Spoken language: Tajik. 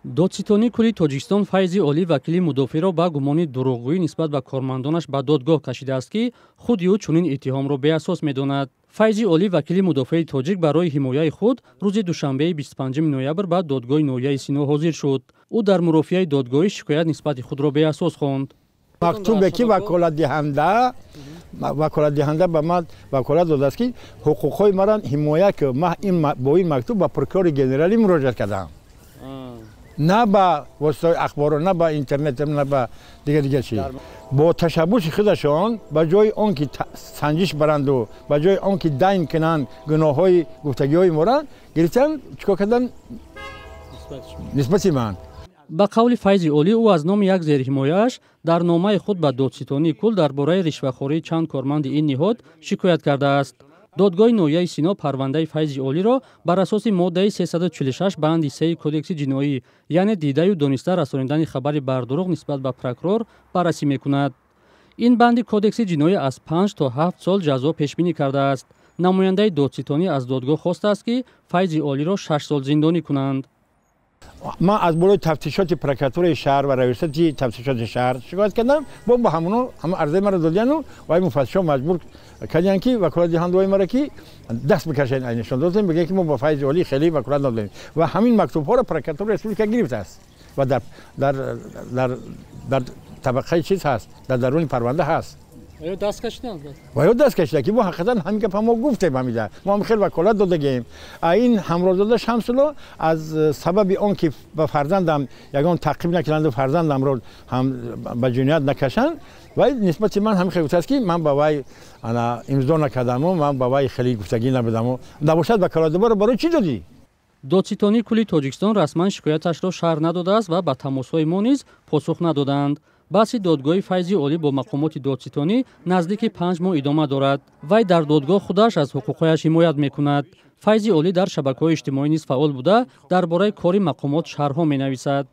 Додситонии кулли Тоҷикистон Файзи Олӣ, вакили мудофиъро, ба гумони дурӯғгӯӣ нисбат ба кормандонаш ба додгоҳ кашидааст, ки худи ӯ чунин иттиҳомро беасос медонад. Файзи Олӣ, вакили мудофиаи тоҷик, барои ҳимояи худ рӯзи душанбеи 25 ноябр ба додгоҳи ноҳияи Сино ҳозир шуд. Ӯ дар мурофиаи додгоҳӣ шикоят нисбати худро беасос хонд. Мактубе ки ваколатдиҳанда ба ман ваколат додааст, ки ҳуқуқҳои маро ҳимоя кун, ман бо ин мактуб ба прокурори генералӣ муроҷиат кардам, на ба воситаҳои ахборо, на ба интернет, на ба дига чиз. Бо ташаббуси худашон, ба ҷои он ки санҷиш баранду, ба ҷои он ки дайн кунанд гуноҳҳои гуфтагиҳои моро, гирифтан чикор кардан нисбати ман. Ба қавли Файзи Олӣ, ӯ аз номи як зерҳимояаш дар номаи худ ба додситонии кул дар бораи ришвахории чанд корманди ин ниҳод шикоят кардааст. Додгоҳи ноҳияи Сино парвандаи Файзи Олиро бар асоси моддаи 346 банди 3 Кодекси ҷиноӣ, яъне дидаю дониста расонидани хабари бардурӯғ нисбат ба прокурор, баррасӣ мекунад. Ин банди Кодекси ҷиноӣ аз 5 то 7 сол ҷазо пешбинӣ кардааст. Намояндаи додситонӣ аз додгоҳ хостааст, ки Файзи Олиро 6 сол зиндонӣ кунанд. Ман аз болои тафтишоти прокуратураи шаҳр ва раёсати тафтишоти шаҳр шикоят кардам. Бо ба ҳамоно ҳама арзаи маро додияну вай муфаттишо маҷбур кардиянд, ки ваколатдиҳандаҳои маро, ки даст бикашанд, ай нишон додем, бигӯянд, ки мо ба Файзи Олӣ хеле ваколат надодем. Ва ҳамин мактубҳоро прокуратураи республика гирифтааст ва дар табақаи чиз ҳаст, дар даруни парванда ҳаст. Ё даст кашиданд? Ва ё даст кашида, ки мо ҳақиқатан ҳамин гапа мо гуфтем, ҳамида мо ҳам хел ваколат додагем. Ин ҳамроҳзода Шамсулло аз сабаби он ки ба фарзандам ягон таъқиб накунанду фарзандамро ҳам ба ҷиноят накашанд, вай нисбати ман ҳамин хел гуфтааст, ки ман ба вай имзо накардаму ман ба вай хеле гуфтагӣ набудаму. Набошад, ваколатдобаро барои чӣ додӣ? Додситонии кулли Тоҷикистон расман шикояташро шарҳ надодааст ва ба тамосҳои мо низ посух надоданд. Баҳси додгоҳи Файзи Олӣ бо мақомоти додситонӣ наздики 5 моҳ идома дорад. Вай дар додгоҳ худаш аз ҳуқуқҳояш ҳимоят мекунад. Файзи Олӣ дар шабакаҳои иҷтимоӣ низ фаъол буда, дар бораи кори мақомот шарҳҳо менависад.